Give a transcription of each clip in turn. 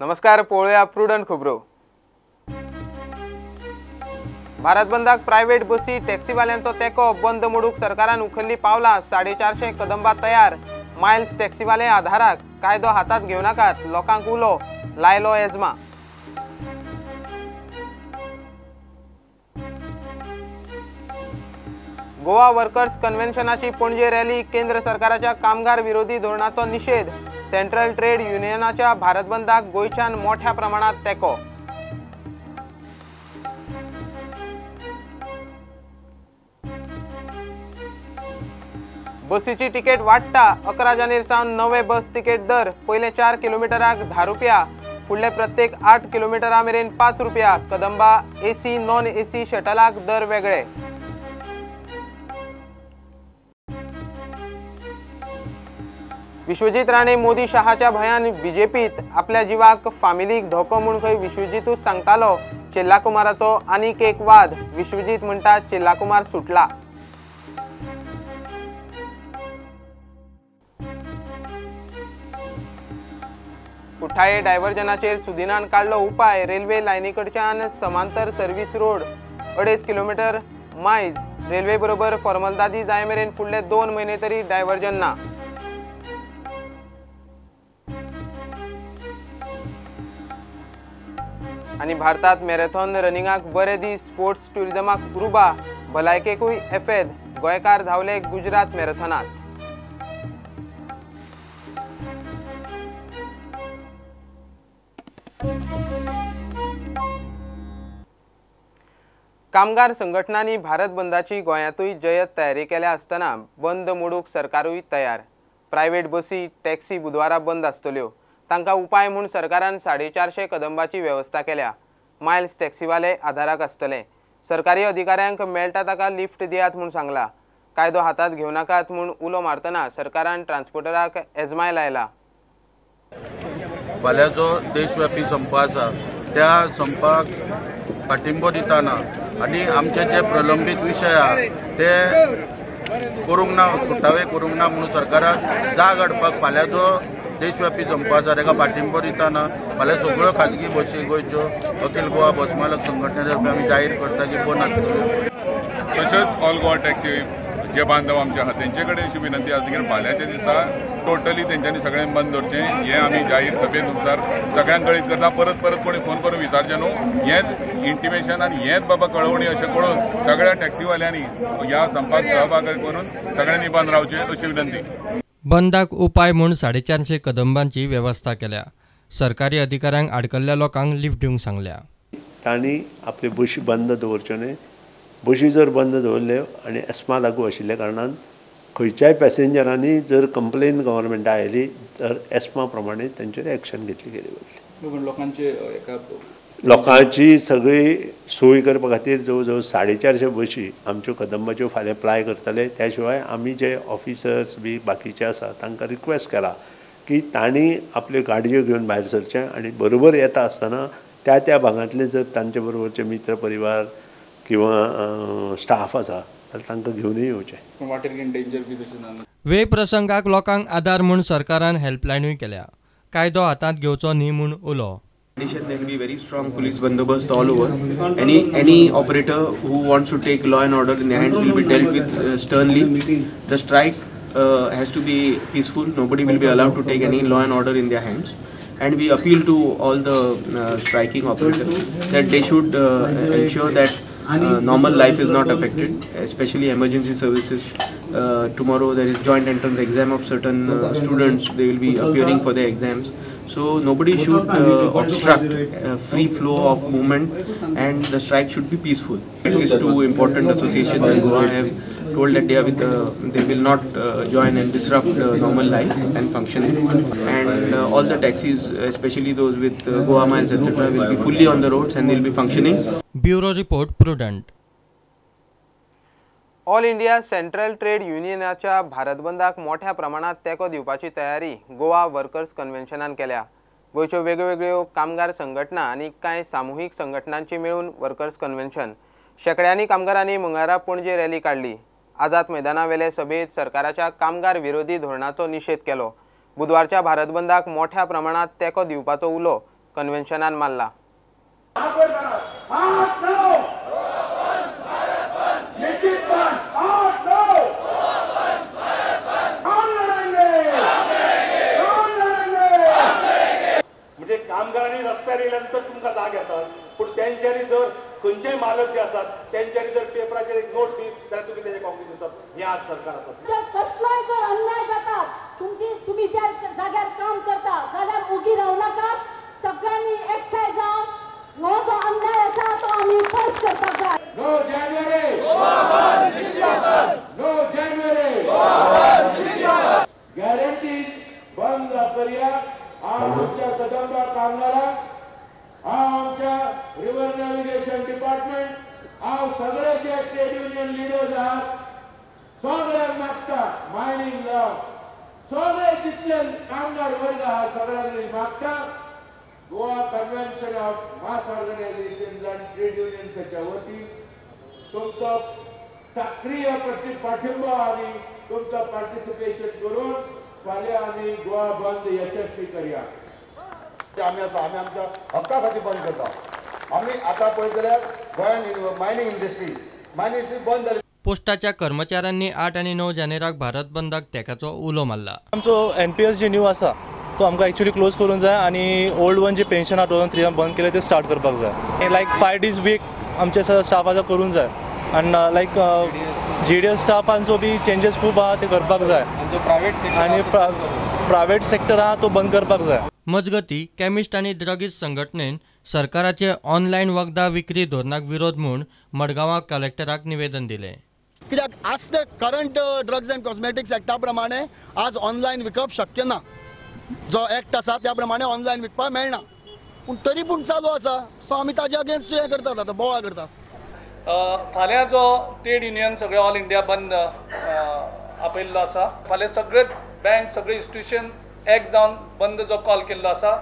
नमस्कार, पळोवया प्रुडंट खबरो. भारत बंदाक प्रायव्हेट बसी टॅक्सीवाल्यांचो तेंको. बंद मोडूंक सरकारान उखल्ली पावलां. 450 कदंबा तयार. मायल्स टॅक्सीवाले आधाराक. कायदो हातात घेवनाकात, लोकांक उलो लायलो एजमा. गोवा वर्कर्स कन्व्हेन्शनाची पणजे रॅली. केंद्र सरकाराच्या कामगार विरोधी धोरणाचो निषेध. सेंट्रल ट्रेड युनियनाच्या भारत बंदाक गोंयच्यान मोठ्या प्रमाणात तेंको. बसीची तिकेट वाडटा. 11 जानेर सावन नवे बस तिकेट दर. पयले 4 किलोमिटराक 10 रुपया, फुडले प्रत्येक 8 किलोमिटरा मेरेन 5 रुपया. कदंबा एसी नॉन एसी शटलाक दर वेगळे. विश्वजीत राणे मोदी शहाच्या भयान बीजेपीत. आपल्या जिवाक फामिलीक धोको म्हूण खंय विश्वजीतूच सांगतालो. चेल्लाकुमाराचो आनीक एक वाद. विश्वजीत म्हणटा चेल्लाकुमार सुटला. कुठ्ठाळे डायव्हर्जनाचेर सुदिनान काडलो उपाय. रेल्वे लायनीकडच्यान समांतर सर्व्हिस रोड 2.5 किलोमीटर मायज. रेल्वे बरोबर फॉर्मलदादी जाय मेरेन फुडले 2 म्हयने तरी डायव्हर्जन ना. आनी भारतात मॅरेथॉन रनिंगाक बरे दीस. स्पोर्ट्स ट्युरिजमाक उर्बा, भलायकेकूय एफेद. गोंयकार धांवले गुजरात मॅरेथॉनात. कामगार संघटनांनी भारत बंदाची गोंयांतूय जयत तयारी केल्या आसतना बंद मोडूंक सरकारूय तयार. प्रायव्हेट बसी टॅक्सी बुधवारा बंद आसतल्यो. तांकां उपाय म्हूण सरकारान 450 कदंबाची वेवस्था केल्या. मायल्स टॅक्सीवाले आधाराक आसतले. सरकारी अधिकाऱ्यांक मेळटा ताका लिफ्ट दियात म्हूण सांगला. कायदो हातात घेवनाकात म्हूण उलो मारतना सरकारान ट्रान्सपोर्टराक एजमाय लायला. फाल्यां जो देशव्यापी संप आसा त्या संपाक पाठिंबो दितना आनी आमचे जे प्रलंबीत विशय आहा ते करूंक ना, सुटावे करूंक ना म्हणून सरकाराक जाग हाडपाक फाल्यां जो देशव्यापी संप आसा ताका पाठिंबो दितना फाल्यां सगळ्यो खाजगी बसी गोंयच्यो अखिल गोवा बस मालक संघटने तर्फे आमी जाहीर करता की बंद आसतल्यो. तशेंच ऑल गोवा टॅक्सी जे बांधव आमचे आहा तेंचे कडेन अशी विनंती आसा की फाल्यांच्या दिसा टोटली तेंच्यांनी सगळ्यांनी बंद दवरचें. हें आमी जाहीर सभेन मुखार सगळ्यांक कळीत करता. परत परत कोणी फोन करून विचारचें न्हू. हेंच इंटिमेशन आनी हेंच बाबा कळवणी अशें कळून सगळ्या टॅक्सीवाल्यांनी ह्या संपाक सहभाग करून सगळ्यांनी बंद रावचें अशी विनंती. बंदाक उपाय म्हूण 450 कदंबांची वेवस्था केल्या. सरकारी अधिकाऱ्यांक आडकल्ल्या लोकांक लिफ्ट दिवंक सांगल्या. तांणी आपल्यो बशी बंद दवरच्यो न्हय. बशी जर बंद दवरल्यो आनी एस्मा लागू आशिल्ल्या कारणान खंयच्याय पॅसेंजरांनी जर कंप्लेन गव्हर्मेंटा आयली तर एस्मा प्रमाणे तांचेर एक्शन घेतली गेली वतली. लोकांचे लोकांची सगळी सोय करपा खातीर जवळ जवळ 450 बशी आमच्यो कदंबाच्यो फाल्यां प्लाय करतले. त्या शिवाय आमी जे ऑफिसर्स बी बाकीचे आसा तांकां रिक्वेस्ट केला की तांणी आपल्यो गाडयो घेवन भायर सरचें आनी बरोबर येता आसतना त्या त्या भागांतले जर तांचे बरोबरचे मित्र परिवार किंवा स्टाफ आसा जाल्यार तांकां घेवनूय येवचें. वेळ प्रसंगाक लोकांक आदार म्हूण सरकारान हेल्पलायनूय केल्या. कायदो हातांत घेवचो न्ही म्हूण उलो. There will be very strong police bandobast all over. Any operator who wants to take law and order in their hands will be dealt with sternly. The strike has to be peaceful. Nobody will be allowed to take any law and order in their hands. And we appeal to all the striking operators that they should ensure that normal life is not affected, especially emergency services. Tomorrow there is joint entrance exam of certain students. They will be appearing for their exams. So nobody should obstruct free flow of movement, and the strike should be peaceful. These two important associations in Goa have told that they are with they will not join and disrupt normal life and functioning. And all the taxis, especially those with Goa Miles etc., will be fully on the roads and they will be functioning. Bureau Report, Prudent. All India Central Trade युनियनाच्या Bharat बंदाक मोठ्या प्रमाणात तेंको दिवपाची तयारी Goa workers कन्व्हेन्शनान केल्या. गोंयच्यो वेगवेगळ्यो कामगार संघटना आनी कांय सामुहीक संघटनांची मेळून वर्कर्स कन्व्हेन्शन. शेंकड्यांनी कामगारांनी मंगळारा पणजे रॅली काडली. आझाद मैदानावेले सभेत सरकाराच्या कामगार विरोधी धोरणाचो निशेध केलो. बुधवारच्या भारत बंदाक मोठ्या प्रमाणात तेंको दिवपाचो उलो कन्व्हेन्शनान मारला. म्हणजे कामगारांनी रस्त्यार येयल्यानंतर तुमकां जाग येतात, पूण तेंच्यांनी जर खंयचेय मालक जे आसात तेंच्यांनी जर पेपराचेर एक नोट दित जाल्यार तुमी तेजे कॉग्नीज दितात. हें आज सरकार आसा. कसलोय जर अन्याय जाता तुमी ज्या जाग्यार काम करता जाल्यार उगी रावू नाकात, सगळ्यांनी एकठांय जावन हो जो अन्याय आसा तो आमी पयस करपाक जाय. 9 जानेवारी 9 जानेवारी गॅरंटी बंद करया. आमच्या कदंबा कामगारांक, हांव आमच्या रिवर नॅव्हिगेशन डिपार्टमेंट, हांव सगळे जे ट्रेड युनियन लिडर्स आहात सगळ्यांक मागता, मायनींग लॉ सगळे जितले कामगार वर्ग आहात सगळ्यांनी मागता Goa convention of mass organisation आनी ट्रेड युनियन्साच्या वतीन तुमचो सक्रीय पाठिंबो आनी तुमचो पार्टिसिपेशन करून फाल्यां आमी गोवा बंद यशस्वी करया. आमी आसा, आमी आमच्या हक्का खातीर बंद करता. आमी आतां पळयत जाल्यार गोंयांत मायनींग इंडस्ट्री बंद जाली. पोस्टाच्या कर्मचाऱ्यांनी 8 आनी 9 जानेराक भारत बंदाक तेकाचो उलो मारला. आमचो एनपीएस जे न्यू आसा तो आमकां एक्चुअली क्लोज करूंक जाय आनी ओल्ड वन जे पेन्शन आहा 2003 बंद केलें ते स्टार्ट करपाक जाय. लायक 5 days week आमचे स्टाफ आसा करूंक जाय आनी लायक जीडीएस स्टाफांचो बी चेंजीस खूब आहा ते करपाक जाय आनी प्रायवेट सेक्टर आहा तो बंद करपाक जाय. मजगती केमिस्ट आनी ड्रगीस्ट संघटनेन सरकाराचे ऑनलायन वखदां विक्री धोरणाक विरोध म्हूण मडगांवां कलेक्टराक निवेदन दिलें. कित्याक आज ते करंट ड्रग्ज अँड कॉस्मेटिक्स एक्टा प्रमाणे आज ऑनलायन विकप शक्य ना. जो एक्ट आसा त्या प्रमाणे ऑनलायन विकपाक मेळना, पूण तरी पूण चालू आसा. सो आमी ताजे अगेन्स्ट हें करतात, आतां बोवाळ करतात. फाल्यां जो ट्रेड युनियन सगळे ऑल इंडिया बंद आपयल्लो आसा, फाल्यां सगळे बँक सगळे इन्स्टिट्यूशन एक जावन बंद जो कॉल केल्लो आसा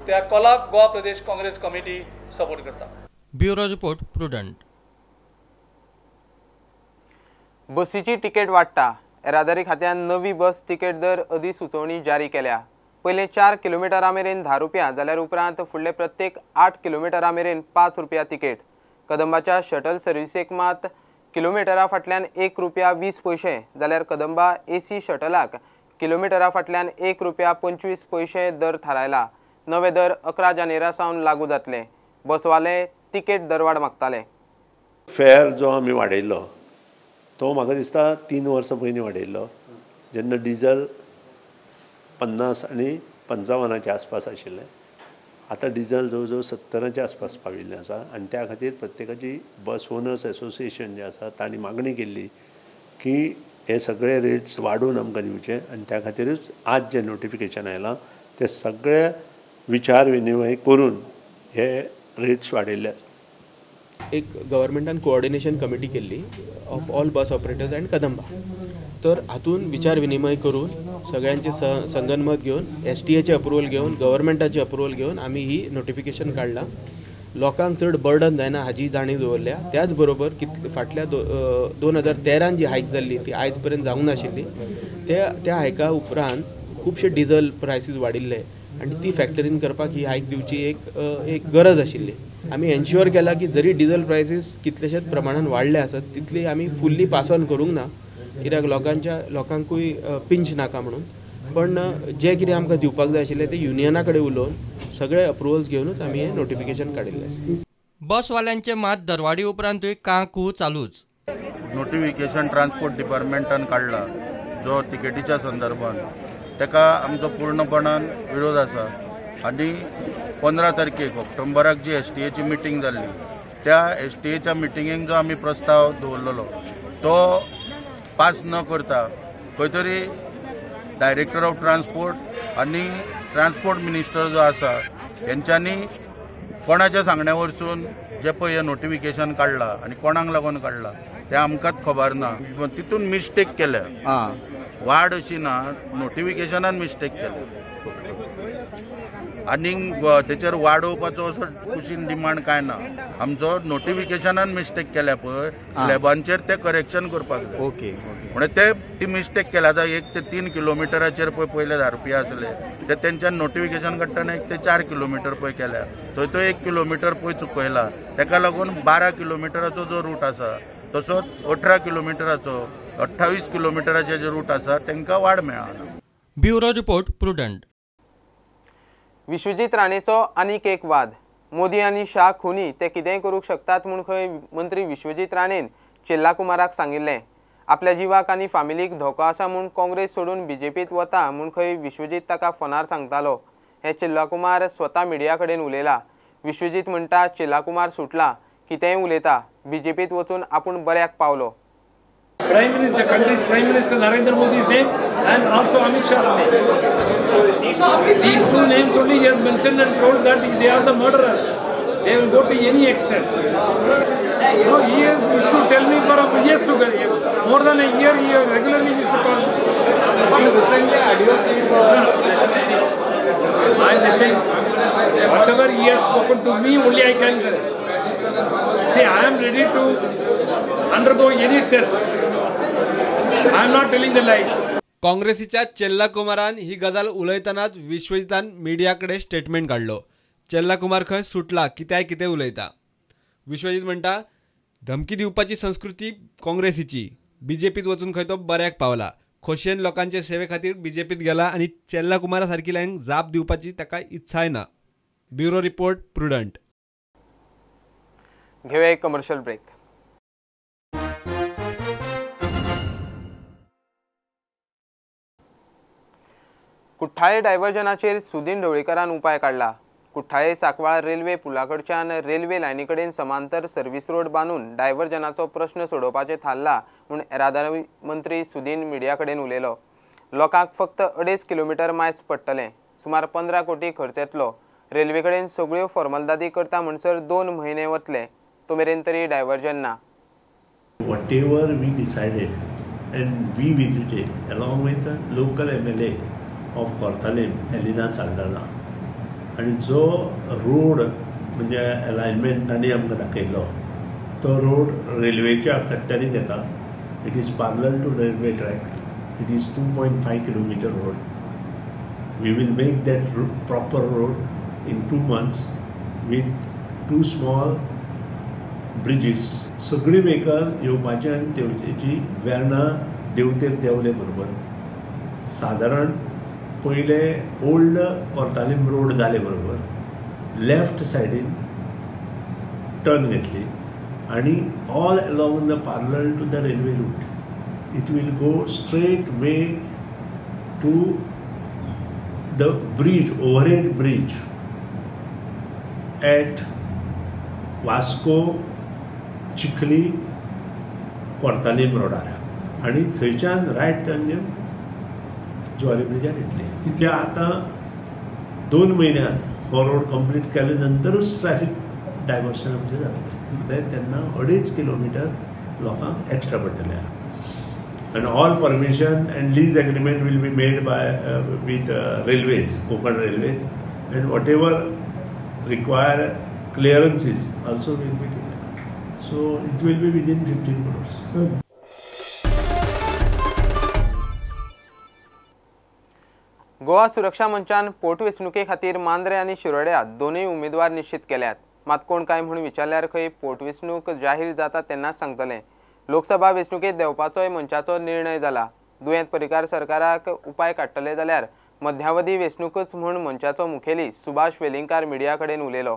त्या कॉलाक गोवा प्रदेश काँग्रेस कमिटी सपोर्ट करता. Bureau report, Prudent. बसीची तिकेट वाडटा. येरादारी खात्यान नवी बस तिकेट दर अधिसुचोवणी जारी केल्या. पयले 4 किलोमिटरा मेरेन 10 रुपया जाल्यार उपरांत फुडले प्रत्येक 8 किलोमिटरा मेरेन 5 रुपया तिकेट. कदंबाच्या शटल सर्विसेक मात किलोमिटरा फाटल्यान 1 रुपया 20 पयशे जाल्यार कदंबा एसी शटलाक किलोमिटरा फाटल्यान 1 रुपया 25 पयशे दर थारायला. नवे दर 11 जानेरा सावन लागू जातले. बसवाले तिकेट दरवाड मागताले. फेर जो आमी वाडयल्लो तो म्हाका दिसता 3 वर्सां पयलीं वाडयल्लो, जेन्ना डिजल 50 आनी 55 आसपास आशिल्लें. आतां डिजल जवळ जवळ 70 आसपास पाविल्लें आसा आनी त्या खातीर प्रत्येकाची बस ओनर्स एसोसिएशन जें आसा तांणी मागणी केल्ली की हे सगळे रेट्स वाडोवन आमकां दिवचे आनी त्या खातीरूच आज जें नोटिफिकेशन आयलां ते सगळे विचार विनिमय करून हे रेट्स वाडयल्ले आसा. एक गव्हर्मेंटान कोऑर्डिनेशन कमिटी केल्ली of all bus operators and Kadamba, तर हातून विचार विनिमय करून सगळ्यांचे संगनमत घेवन एसटीएचे अप्रुवल घेवन गव्हर्मेंटाचे अप्रुवल घेवन आमी ही नोटिफिकेशन काडलां. लोकांक चड बर्डन जायना हाजी जाणीव दवरल्या. त्याच बरोबर कितले फाटल्या 2013 जी हायक जाल्ली ती आयज पर्यंत जावंक नाशिल्ली. त्या हायका उपरांत खुबशे डिजल प्रायसीस वाडिल्ले आनी ती फॅक्टरीन करपाक ही हायक दिवची एक गरज आशिल्ली. आमी एन्श्योर केला की जरी डिजल प्रायसीस कितलेशेच प्रमाणान वाडले आसत तितली आमी फुल्ली पास ऑन करूंक ना, कित्याक लोकांकूय पिंच नाका म्हणून. पण जे कितें आमकां दिवपाक जाय आशिल्लें ते युनियना कडेन उलोवन सगळे अप्रुवल्स घेवनूच आमी हें नोटिफिकेशन काडिल्लें आसा. बसवाल्यांचे मात दरवाडी उपरांतूय काकू चालूच. नोटिफिकेशन ट्रान्सपोर्ट डिपार्टमेंटान काडला जो तिकेटीच्या संदर्भात ताका आमचो पूर्णपणान विरोध आसा आनी 15 तारखेक ऑक्टोबराक जी एसटीएची मिटींग जाल्ली त्या एसटीएच्या मिटिंगेक जो आमी प्रस्ताव दवरलेलो तो पास न करता खंय तरी डायरेक्टर ऑफ ट्रान्सपोर्ट आनी ट्रान्सपोर्ट मिनिस्टर जो आसा हेंच्यांनी कोणाच्या सांगण्या वरसून जे पळय हें नोटिफिकेशन काडलां आनी कोणाक लागून काडलां तें आमकांच खबर ना. तितून मिस्टेक केल्या, वाड अशी ना, नोटिफिकेशनान मिस्टेक केल्या. आनीक तेचेर वाडोवपाचो असो कुशीन डिमांड कांय ना. आमचो नोटिफिकेशनान मिस्टेक केल्या पळय स्लॅबांचेर ते करेक्शन करपाक जाय. ओके, म्हणजे ते ती मिस्टेक केल्या. आतां 1 ते 3 किलोमिटराचेर पळय पयले 10 रुपया आसले ते तेंच्यान नोटिफिकेशन काडटना 1 ते 4 किलोमिटर पळय केल्या, थंय तो 1 किलोमिटर पळय चुकयला. तेका लागून 12 किलोमिटराचो जो रूट आसा तसोच 18 किलोमिटराचो 28 किलोमिटराचे जे रूट आसा तांकां वाड मेळना. Bureau report, Prudent. Vishwajit राणेचो आनीक एक वाद. मोदी आनी शाह खुनी, ते कितेंय करूंक शकतात म्हूण खंय मंत्री विश्वजीत राणेन चेल्ला कुमाराक सांगिल्लें. आपल्या जिवाक आनी फामिलीक धोको आसा म्हूण काँग्रेस सोडून बीजेपीत वता म्हूण खंय विश्वजीत ताका फोनार सांगतालो. हें चेल्ला कुमार स्वता मिडिया कडेन उलयला. विश्वजीत म्हणटा चेल्ला कुमार सुटला, कितेंय उलयता, बीजेपीत वचून आपूण बऱ्याक पावलो. Prime Minister, the country's Prime Minister Narendra Modi's name and also Amit Shah's name. These two names only he has mentioned and told that they are the murderers. They will go to any extent. No, he used to tell me for years together. More than a year, he regularly used to call me. But recently, audio clip. No, see, I the same. Whatever he has spoken to me, only I can say. I am ready to undergo any test. I am not telling the lies. काँग्रेसीच्या चेल्ला कुमारान ही गजाल उलयतनाच विश्वजितान media कडेन statement काडलो. चेल्ला कुमार खंय सुटला, कित्याय कितें उलयता. विश्वजीत म्हणटा धमकी दिवपाची संस्कृती काँग्रेसीची, बीजेपीत वचून खंय तो बऱ्याक पावला. खोशयेन लोकांचे सेवे खातीर बीजेपीत गेला आनी चेल्ला कुमारा सारकिल्यांक जाप दिवपाची ताका इत्साय ना. Bureau report, Prudent. घेवया एक कमर्शियल ब्रेक. कुठ्ठाळे डायव्हर्जनाचेर सुदीन ढवळीकरान उपाय काडला. कुठ्ठाळे सांकवाळ रेल्वे पुलाकडच्यान रेल्वे लायनीकडेन समांतर सर्व्हिस रोड बांदून डायव्हर्जनाचो प्रश्न सोडोवपाचें थारला म्हूण येरादारी मंत्री सुदीन मिडिया कडेन उलयलो. लोकांक फक्त 2.5 किलोमिटर मायज पडटलें, सुमार 15 कोटी खर्च येतलो. रेल्वे कडेन सगळ्यो फॉर्मलदादी करता म्हणसर 2 म्हयने वतले, तो मेरेन तरी डायव्हर्जन ना. Whatever we decided and we visited along with local MLA of Cortalim, Elina Saldanha, आनी जो रोड म्हणजे अलायनमेंट तांणी आमकां दाखयल्लो तो रोड रेल्वेच्या अखत्यारीत येता. It is parallel to railway track. It is 2.5 kilometre road. We will make that proper road in 2 months with 2 small bridges. सगळी व्हेकल येवपाची आनी तेवचेची वेर्णा देंवतेर देंवले बरोबर सादारण पयले ओल्ड कोर्तालीम रोड जाले बरोबर लेफ्ट सायडीन टर्न घेतली आनी all along the parallel to the railway route it will go straight way to the bridge, overhead bridge at Vasco Chikhli Cortalim रोडार आनी थंयच्यान रायट टर्न घेवन जुवारी ब्रिजार येतली. तितल्या आतां 2 म्हयन्यांत हो रोड कंप्लीट केले नंतरूच ट्रॅफिक डायवर्शन आमचें जातलें. तेन्ना 2.5 किलोमिटर लोकांक एक्स्ट्रा पडटलें. And all permission and lease agreement will be made by with railways, Konkan Railways, and whatever require clearances also will be taken. So it will be within 15 crores. Sir. Goa सुरक्षा मंचान पोटवेंचणुके खातीर मांद्रे आनी शिरोड्या दोनूय उमेदवार निश्चित केल्यात. मात कोण काय म्हूण विचारल्यार खंय पोटवेंचणूक जाहीर जाता तेन्नाच सांगतले. लोकसभा वेंचणुकेंत देंवपाचोय मंचाचो निर्णय जाला. दुयेंत परिकार सरकाराक उपाय काडटले जाल्यार मध्यावधी वेंचणुकूच म्हूण मंचाचो मुखेली सुभाष वेलिंगकार मिडिया कडेन उलयलो.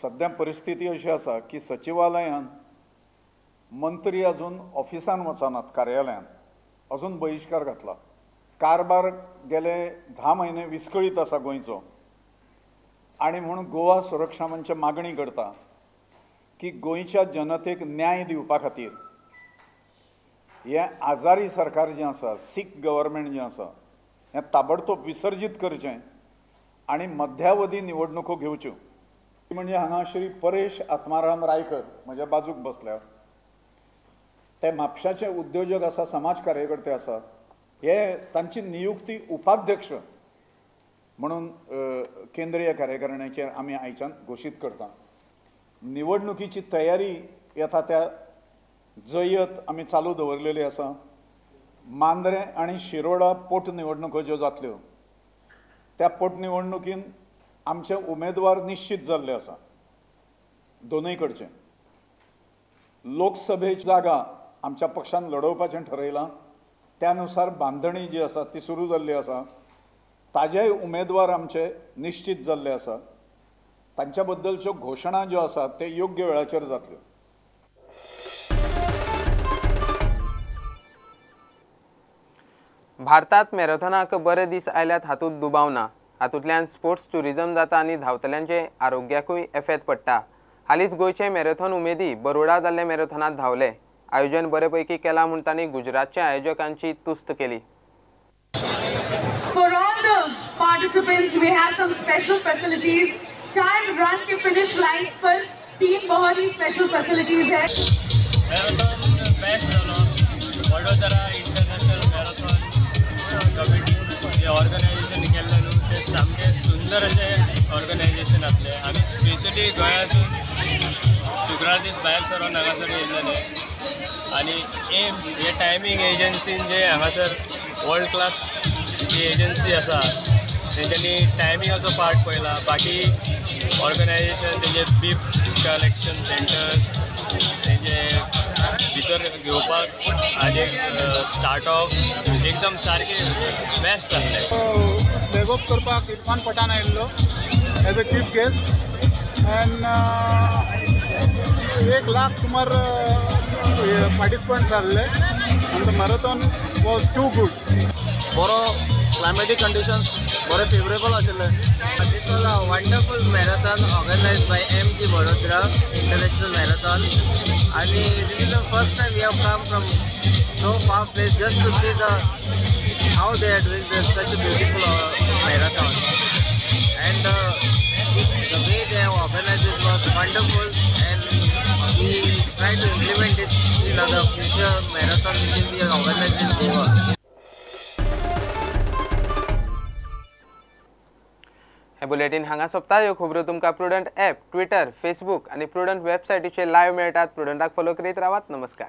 सध्या परिस्थिती अशी आसा की सचिवालयान मंत्री अजून ऑफिसान वचनात, कार्यालयान अजून बहिश्कार घातला. कारभार गेले 10 म्हयने विस्कळीत आसा गोंयचो आनी म्हणून गोवा सुरक्षा मंच मागणी करता की गोंयच्या जनतेक न्याय दिवपा खातीर हें आजारी सरकार जें आसा, सीक गव्हर्मेंट जें आसा, हें ताबडतोब विसर्जीत करचें आनी मध्यावधी निवडणुको घेवच्यो. म्हणजे हांगा श्री परेश आत्माराम रायकर म्हज्या बाजूक बसल्या, ते म्हापशाचे उद्योजक आसा, समाज कार्यकर्ते आसा. हे तांची नियुक्ती उपाध्यक्ष म्हणून केंद्रीय कार्यकारिणीचेर आमी आयच्यान घोशीत करता। निवडणुकीची तयारी येता त्या जयत आमी चालू दवरलेली आसा। मांद्रें आनी शिरोडा पोटनिवडणुको ज्यो जातल्यो त्या पोटनिवडणुकीन आमचे उमेदवार निश्चित जाल्ले आसा दोनूय कडचे। लोकसभेची जागा आमच्या पक्षान लढोवपाचें ठरयलां, त्यानुसार बांधणी जी आसा ती सुरू जाल्ली आसा। ताजेय उमेदवार आमचे निश्चित जाल्ले आसा, तांच्या बद्दलच्यो घोशणा ज्यो आसा ते योग्य वेळाचेर जातल्यो। भारतात मॅरेथॉनाक बरे दीस आयल्यात हातूंत दुबाव ना। हातूंतल्यान स्पोर्ट्स ट्युरिझम जाता आनी धांवतल्यांचे आरोग्याकूय एफेत पडटा। हालींच गोंयचे मॅरेथॉन उमेदी बरोडा जाल्ले मॅरेथॉनांत धांवले। आयोजन बरे पैकी केलां म्हूण तांणी गुजरातच्या आयोजकांची तुस्त केली। For all the participants, we have some special facilities. Time run K finish lines पर 3 बहुत ही special facilities है। Marathon best जालो वडोदरा इंटरनॅशनल मॅरेथॉन कमिटी जे ऑर्गनायझेशन केल्लें न्हू तें सामकें सुंदर अशें ऑर्गनायझेशन आसलें। आमी स्पेशली गोंयासून शुक्रार दीस भायर सरोन हांगासर येयल्ले आनी एम हे टायमींग एजन्सीन जे हांगासर वर्ल्ड क्लास जी एजन्सी आसा तेंच्यांनी टायमिंगाचो पार्ट पळयला, बाकी ऑर्गनायझेशन तेंचे बीप कलेक्शन सेंटर्स तेंचे भितर घेवपाक आनी स्टार्ट ऑफ एकदम सारकें बेस्ट आसलें। फ्लॅग ऑफ करपाक इरफान पठाण आयिल्लो as a chief guest and 1 lakh सुमार पार्टिसिपंट्स आसले आनी the marathon was too good. बरो क्लायमेटीक कंडिशन्स बरे फेवरेबल आशिल्ले। This was a wonderful marathon organized by MG Vadodara International Marathon, and this is the first time we have come from so far place just to see the how they are doing this such a beautiful marathon, and the way they have organized it was wonderful, and we try to implement it in the future marathon which will be organized in Goa. हे bulletin हांगा सोंपता। ह्यो खबरो तुमकां prudent app, Twitter, Facebook आनी prudent वेबसायटीचेर live मेळटात। प्रुडंटाक follow करीत रावात। नमस्कार।